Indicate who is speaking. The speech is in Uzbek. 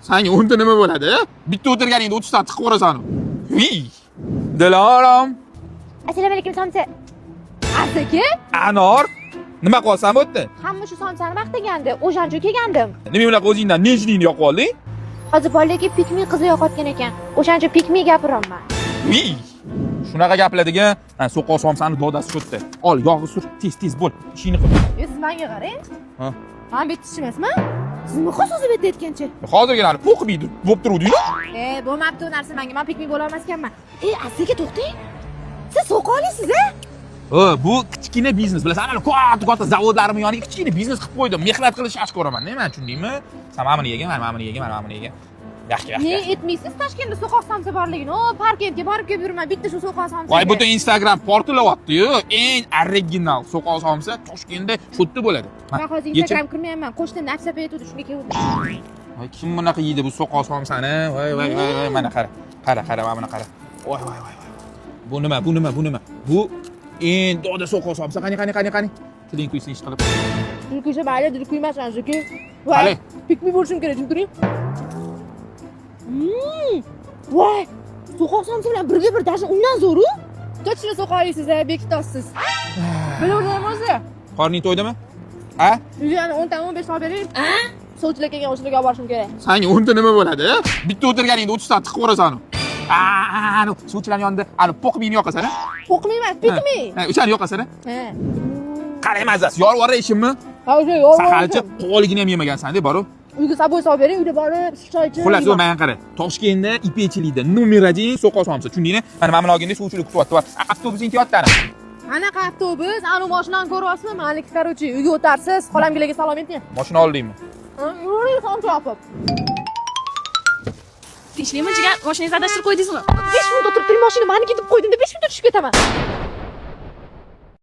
Speaker 1: Sanga 10 ta nima bo'ladi? Bitta o'tirganingda 30 ta tiqib yuborasan. Viy. Dilorom,
Speaker 2: Assalomu alaykum, somsa. Aka,
Speaker 1: anor. Nima qilyapsan bu yerda?
Speaker 2: Hamma shu somsani maqtagandi. O'shancha kelgandim.
Speaker 1: Nima unaqa o'zingdan nejniyni yoqib olding?
Speaker 2: Hozir bolaga pick me qizi yo'qotgan ekan. O'shancha pick me gapiryapman.
Speaker 1: Viy. Shunaqa gaplar degan, ha, so'qoq somsani dodasi shu yerda. Ol, yog'i sur, tez tez bo'l. Ishingni qil.
Speaker 2: E, siz menga qarang.
Speaker 1: Ha.
Speaker 2: Men bitta emasman. Siz nima qilasiz bu yerda aytgancha?
Speaker 1: Hozirgina po'qib bo'lib turuvding-ku.
Speaker 2: E, bo'lmabdi u narsa menga. Men pick me bo'la olmas ekanman. E, Aka, to'xtang. Siz so'qolisiz, a?
Speaker 1: Ha, bu kichkina biznes. Bilasan, ana katta katta zavodlarimni yoniga kichkina biznes qilib qo'ydim. Mehnat qilishni yaxshi ko'raman, nima tushundingmi? San mana buni yegin, mana buni yegin, mana buni yegin. Yaxshi, yaxshi.
Speaker 2: Ne aytmaysiz Toshkentda so'qoq somsa borligini? O, Parkentga borib kelib yurman, bitta shu so'qoq somsa.
Speaker 1: Voy, butun Instagram portlayapti-yu. Eng original so'qoq somsa Toshkentda shu yerda bo'ladi.
Speaker 2: Men hozir Instagram kirmayapman. Qo'shnim Nafisa opa aytuvdi, shunga keldim.
Speaker 1: Voy, kim bunaqa yeydi bu so'qoq somsani? Voy, voy, voy, voy, mana qara. Qara, qara, mana buni qara. Voy, voy, voy, voy. Bu nima, bu nima, bu nima? Bu eng doda so'qoq somsa. Qani, qani, qani, qani. Tiling kuysin ish qilib.
Speaker 2: Dil kuysa mayli, dil kuymas aka.
Speaker 1: Qani?
Speaker 2: Voy, pick me bo'lishim kerak, jim turing. Voy, so'qoq somsa bilan birga bir даже undan zo'ru. Точно so'qoqlisiz, a, bekitosiz. Bilaverdim o'zi.
Speaker 1: Qorning to'ydimi? Ha?
Speaker 2: Uyga yana 10 ta 15 ta olib bering. Sovchilar kelgan, o'shalarga olib borishim kerak.
Speaker 1: Sanga 10 ta nima bo'ladi? Bitta o'tirganingda 30 ta tiqib yuborasan. Anu, suvchilarning yonida, anu po'qmiyni yoqasan, a?
Speaker 2: Po'qmi emas, pick me.
Speaker 1: Ha, o'shani yoqasan, a?
Speaker 2: Ha.
Speaker 1: Qarang mazasi, yorib yuboray ishimmi?
Speaker 2: Ha, o'sha yorib.
Speaker 1: San halicha qo'g'oligini ham yemagansan-da, borib.
Speaker 2: Uyga saboy solib bering, uyda borib choy ichib.
Speaker 1: Xullas, u menga qara. Toshkentda ipekchilikda номер 1 so'qoq somsa, tushundingmi? Mana mana buni olganda suvchilik kutyapti. Va avtobusing kelyapti ana.
Speaker 2: Qanaqa avtobus? Anu mashinani ko'ryapsizmi? Maniki, короче, uyga o'tarsiz, xolamgilarga salom ayting.
Speaker 1: Mashina oldingmi?
Speaker 2: Yuring, somsa opib.
Speaker 3: Tinchlikmi, jigar? Moshinangizni adashtirib qo'ydingizmi?
Speaker 2: 5 minut o'tirib turing, mashina maniki deb qo'ydim-da, 5 minutda tushib ketaman.